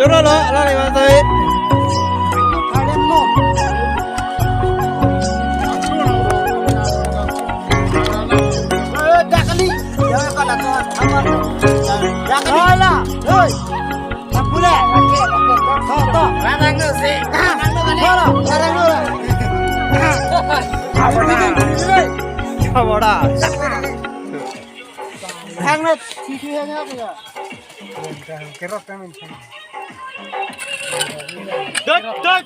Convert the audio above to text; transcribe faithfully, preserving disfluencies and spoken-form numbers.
Joro lo, ala ni mas tadi. Dakali. Ya, kalau tuh, aman. Dakali. Ala, hoi. Apule. To, to. Larang nu si. Larang nu kali. Halo, larang nu. Apa ni? Apa dah? Hang na, sisi hang apa ya? Kerok kami. Dot, dot.